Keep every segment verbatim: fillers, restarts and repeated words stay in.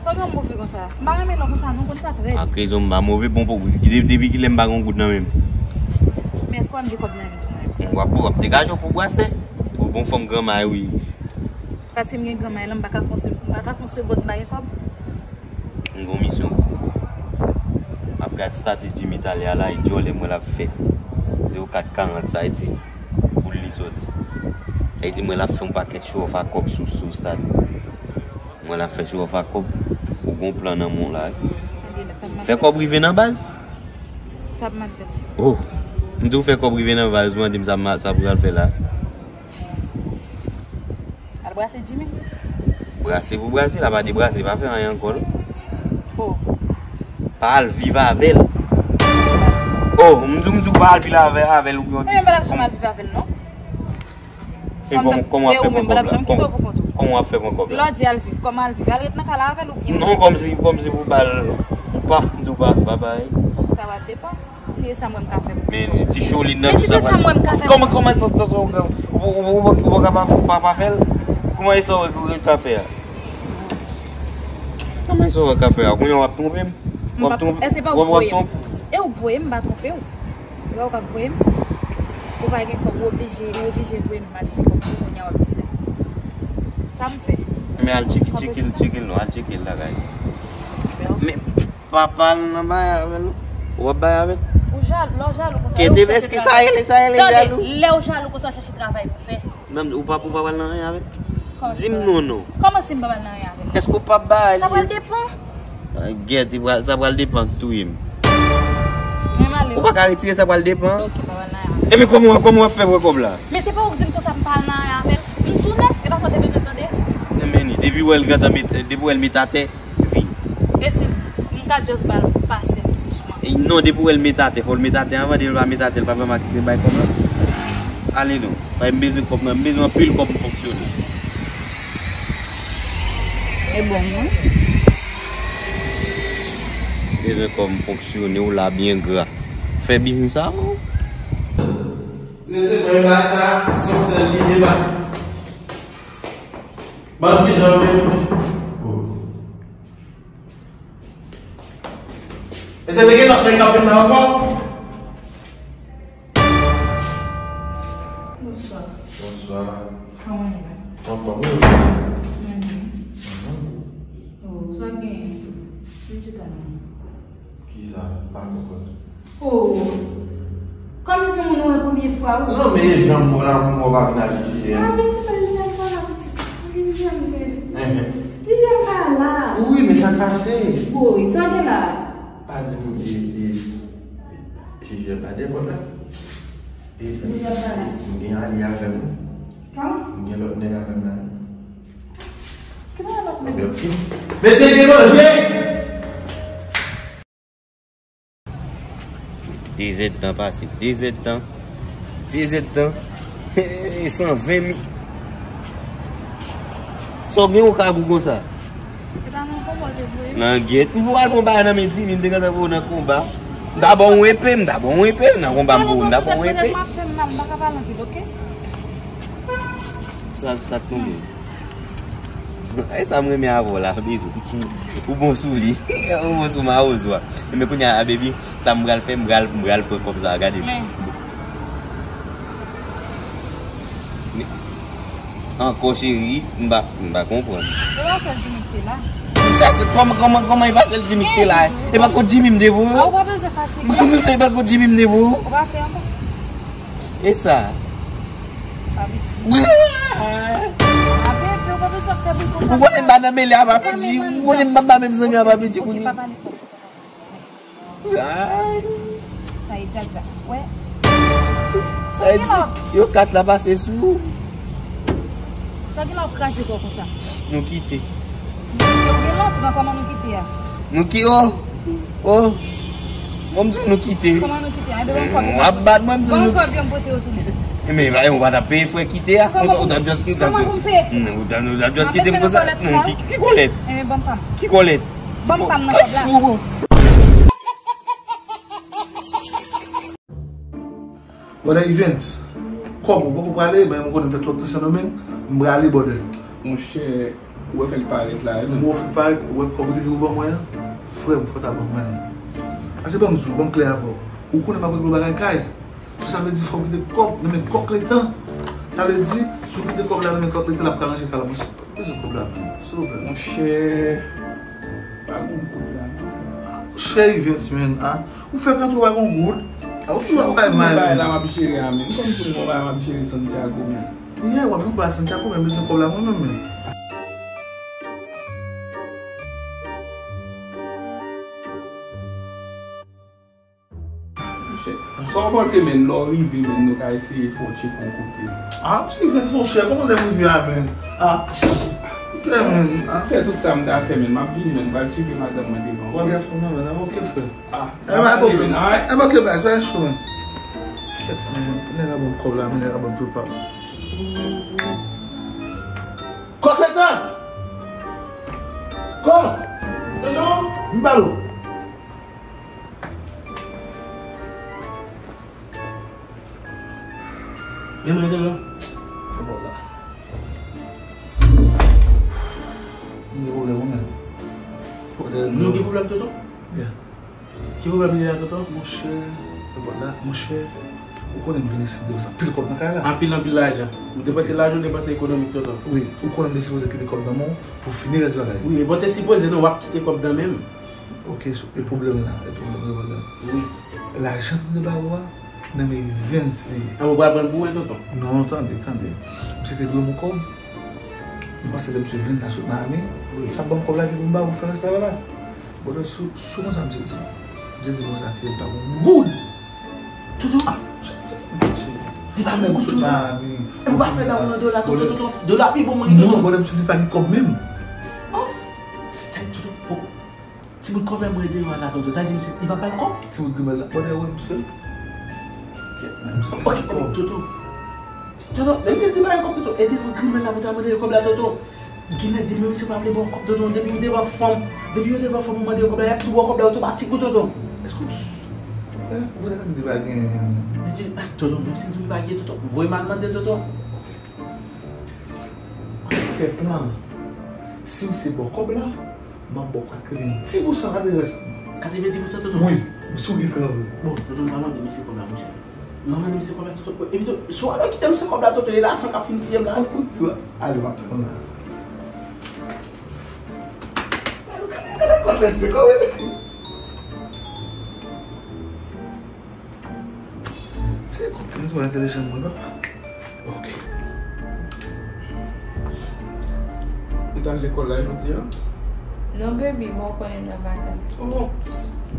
Sa w gen move konsa? M pa renmen non konsa, non, konn sa trè. Ak rezon m pa move, bon, pou, de- depi kilè m pa gen yon goud nan men m? Men èske w ap gen kòb nan men m? W ap, w ap degaje w pou bwase. Ou bon fanm granmay, wi. Paske m gen granmay lan, m pa ka fon se, m pa ka fon se gòt m pa gen kòb. M gon misyon pou ou. M ap gad statut Jimmy talè a la, e djòlè mwen l ap fè. Zewo kat karant, sa e di pou li sòti. E di mwen l ap fè yon pakèt show off a kòb sou, sou statut. Mwen l ap fè show off a kòb. Ou gon plan nan men w la, wi. Fè kòb rive nan baz. Sa ap mal fèt. Oh! M di w fè kòb rive nan baz, ou mande m sa m- sa pou pral fè la. Al brase Jimmy. Brase pou brase, la pa de brase, pa fè anyen ankò non. Oh. Pa al viv avè l. Oh, m di w, m di w pa al viv avè, avè l ou byen. Ebyen, m pa t ap janm al viv avè l non. E kòman, kòman w ap fè pran kòb la? Kòman w ap fè pran kòb la? Lè w di al viv, kòman al viv? Al ret nan kay la avè l ou byen? Non, kòmsi, kòmsi pou ba l, ou pa, m di w pa, pa bay. Sa va depann. Si se sa m wè m ka fè pou ou. Men ti Cholin nan tou sa. Men si se sa m wè m ka fè pou ou. Kòman, kòman sa, sa, sa, ou, ou, ou, ou, ou pa ka pa, ou pa, pa fè l? Kòman e sa w wè k ka fè a? Kòman e sa w wè k ka fè a? Kounye a w ap twonpe m? W ap twonpe, èske w ap twonpe. E ou k voye m, m pa twonpe w. E pa ou k ap voye m. Ou pa gen kòb, ou oblije, ou oblije voye m al chèche kòb pou kounye a w ap di sa. Sa m fè? Men al tcheke, tcheke l, tcheke l non, al tcheke l lakay. Men papa l nan bay avè l non. Ou ap bay avè l? Ou jalou, lè w jalou konsa, lè w chache travay. Kete, èske sa rele, sa rele jalou? Tande, lè w jalou konsa, w chache travay pou fè. Menm ou pa, ou pa pral nan anyen avè l? Di m non, non. Kòman si m pa pral nan anyen avè l? Èske ou p ap bay li? Sa pral depann. Ay, gèt, li pral, sa pral depann k touye m. Ou pa ka retire sa pral depann. Ok, pa pral nan anyen avè l. Epi kòman, kòman w ap fè pran kòb la? Men se pa ou k di m konsa m pa al nan anyen avè l. M di w nèt, e pa sa w te bezwen tande. Men depi w wè l gentan met, depi w wè l met atè, vini. E si m ka just ba l pase dousman? E non, depi w wè l met atè, fò l met atè anvan, depi l pa met atè, l pa pral bay kòb la. Ale non, paske m bezwen kòb mwen, m bezwen anpil kòb m fonksyone. E bon, non? Bezwen kòb m fonksyone, w la byen gra. Fè biznis avè w. Se, se mwen la sa, se yon sèl ki deba. Ban m ki jan menm. E se te gen lòt nèg k ap vin la ankò? Bonswa. Bonswa. Kòman w ye? Anfòm, wi. Mhm. Mhm. Oh, sa w genyen? Vin chita non. Kisa? M pa konprann. Oh. Kòmsi se moun ou wè premye fwa, wi. Non, men e jan m wè w la pou mwen w pa vin ak I G M. Ah, vin chita I G M pa la, pitit. Vin I G M te. Enhen. I G M pa la. Wi, men sa k pase? Woy, sa w gen la? Pa di m, e, e, I G M pa dèyè pòt la. E sa, I G M pa la. M gen alye avè m, wi. Kòman? M gen lòt nèg avè m la. Ki pa lòt nèg? Ok, ok. Mesye, gen manje! Dezèdtan pase, dezèdtan. Dezèdtan. San ven mi. Sa w gen yon kagou konsa? E pa nan konba w te voye m? Nan gyèt. M voye al pran bagay nan men Jimmy, m te gentan voye w nan konba. M ta ba w yon epe, m ta ba w yon epe, nan konba m voye w, m ta ba w yon epe. Pale tande, m ap fè m mal, m pa ka pale anpil, oke? Sa, sa k tonbe? Ay, sa m renmen avè w la, bizou. Ou bon sou li. Ou bon sou mawozo a. Men kounye a, baby, sa m pral fè, m pral, m pral pran kòb sa a, gade. Men. Ankò, cheri, m pa, m pa konprann. E pa sèl Jimmy ki te la. Sa, se kòman, kòman, kòman e pa sèl Jimmy ki te la? E pa kot Jimmy m te voye w? Ah, ou pa bezwen fache. E pa kot Jimmy m te voye w? Ou pa fè ankò. E sa? Pa vin di. Ah, bebe, ou pa bezwen fè bri konsa. Ou konnen m pa nan mele a Papi G. Ou konnen m pa menm zanmi a Papi G kounye a. Ay. Sa e djadja. Wè. Sa e di, yo kat la pase sou ou. Sa gen la w kraze kò konsa. Nou kite. Yo gen lontan, kòman nou kite a? Nou ki, oh, oh. Bon, m di w nou kite. Kòman nou kite a? Ebyen, ban m kòb yo. W ap bat mwen, m di w nou kite. Ban m kòb yo, m pote yo tounen. E men, ou pa t ap peye frè kite a? Kòman pou m peye? Kòman pou m peye? Ou t ap just kite m konsa? Non, ki, ki kòlèt? Ebyen, ban m pa m. Ki kòlèt? Ban m pa m nan kòb la. Brother Evans, kòb ou poko prale, men mwen konnen m fè twòp tan Sendomeng, m prale, brother. Monchè, Ou wè fè l parèt la, wi. Mwen fè l parèt, ou wè kòb ou te gen pou ban mwen an? Frè m, fò w ta ban mwen l. Ase ban m di w, ban m klè avè w. Ou konnen m ap regle yon bagay kay. Sa vle di fò w kite kòb nan men kòk letan. Sa vle di, si w kite kòb la nan men kòk letan, l ap ka ranje kay la. Mwen bezwen kòb la, silvouplè. Monchè, pa gon goud la, non. Chè Evens, men, a. Ou fè kòntwòl pa gon goud. A, ou toujou ap fè mal, men. Bagay la m ap jere a, men. Kòm si m gon bagay m ap jere Santiago, men. Yeah, w ap yon bagay Santiago, men bezwen kòb la mwen menm, men. Sa w panse, men, lè w rive, men, nou ka eseye fè w tcheke yon kote? Ah, Evens, monchè, kòman lè m rive a, men? Ah, ok, men, ah. Fè tout sa m ta fè, men, m ap vini, men, m pral tcheke madanm mwen devan, ok? W ap fè nan men, ok, frè. Ah, eh, pa pale, men, ah. Eh, ok, baz, pa cho, men. Kèt, men, nèg la ban m kòb la, men, nèg la ban m prepa. Kòk letan! Kòk! Tonton! M ba ou. Men mwen, tonton. Bon, la. M gen pwoblèm, wi, men. Pwoblèm. Nou gen pwoblèm, tonton? Yeah. Ki pwoblèm li la, tonton? Monchè, bon, la, monchè, ou konnen m vin isit depi sa, anpil kòb nan kay la. Anpil, anpil lajan. Ou depanse lajan, ou depanse ekonomik, tonton. Wi, ou konnen m te sipoze kite kòb nan men w pou fini rès bagay. Wi, men bon, te sipoze, non, w ap kite kòb nan men m. Ok, so, e pwoblèm la, e pwoblèm la, pwoblèm. Wi. Lajan m te ba ou a, nan men Evens li ye. Ah, ou pral pran l pou mwen, tonton? Non, tande, tande. Misye te dwe m yon kòb. M panse lè misye vin la sot Miami, wi, sa ban m kòb la epi pou m ba ou pou fè rès travay la. Bon, si, si w konn sa misye di. Misye di konsa ke l pa gon goud. Tonton. Ah, li pa gon goud, tonton. Nèg ou sot Miami. E ou pa fè la ou nan dola, tonton, tonton. Dola pi bon mwen, tonton. Non, bon, misye di pa gen kòb menm. Oh. Tèt, tonton, bon. Ti bout kòb mwen deyò a la, tonton. Sa di misye, li pa bay kòb? Ti bout grimèl la. Bon, e wè misye. Kèt, men misye. Ok, ok, tonton. Tonton, men li te di bay kòb, tonton. E tonton grimèl la pou ta mande yo kòb la, tonton. Gen nèg di men misye pa vle ba w kòb, tonton. Depi yo devan fanm, depi yo devan fanm, ou mande yo kòb la, y ap tou ba w kòb la otomatik, wi, tonton. Èske w, eh, ou gentan di li pa gen? Li di, ah, tonton, menm si l di li pa gen, tonton, voye m al mande l, tonton. Ok. Fè plan. Si misye ba w kòb la, m ap ba w katrevenndis pousan, katrevenndis pousan, tonton. Wi, si w gen kran vre. Bon, tonton, m pa mande misye kòb la, monchè. M pa mande misye kòb la, tonton. Epi tou, si w ale kite misye kòb la, tonton, e lafen k ap fin tiye m la. Ou di w ale, m ap tann w la. Gade, gade, gade, gade, mesye, kòb, wi. Se kòb ki twò entèlijan mwen, papa. Ok. Ou t al lekòl la jodi a? Non, baby, bon, ou konnen m nan vakans. Oh,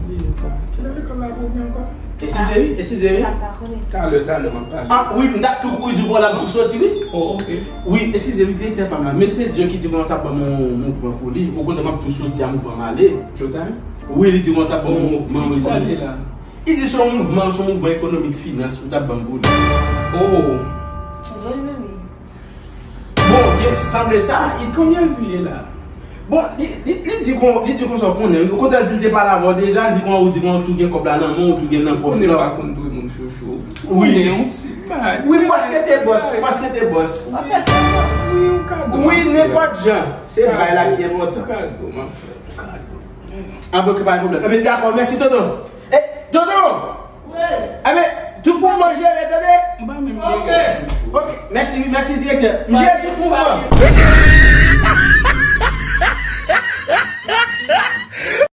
bliye sa. Kilè lekòl la ap ouvri ankò? Esize wi, esize wi. Sa m pa konnen. Talè, talè, m ap pale. Ah, wi, m t ap tou kouri di w la, m ap tou soti, wi. Oh, ok. Wi, esize wi, direktè pa m la. Men se Joe ki di mwen t ap ban m yon mouvman pou li. Okontrè, m ap tou soti a mouvman m ale. Joe Time? Wi, li di mwen t ap ban m yon mouvman, wi. Ki sa l ye la? Li di se yon mouvman, se yon mouvman ekonomik, finans, ou t ap ban m pou li. Oh. Bon, gen sanble sa. Li konbyen l di l ye la? Bon, li, li, li di kon, li di konsa w konnen. Ou kontan di l te pale avè w deja, li di kon ou di kon ou tou gen kòb la nan men w, ou tou gen nan pòch la. Konnen pa konn dwe moun chouchou. Wi. Konnen yon ti bagay. Wi, paske te bòs, paske te bòs. Wi, ou ka dwe. Wi, nenpòt jan. Se bay la ki enpòtan. Ou ka dwe, m ap fè. Ou ka dwe. An, bon, pa gen pwoblèm. Ebyen, dakò, mèsi, tonton. E, tonton! Wi. Ebyen, tout mouvman jere, tande? M pa menm gen kòb. Ok. Mèsi, wi, mèsi, direktè. M jere tout mouvman.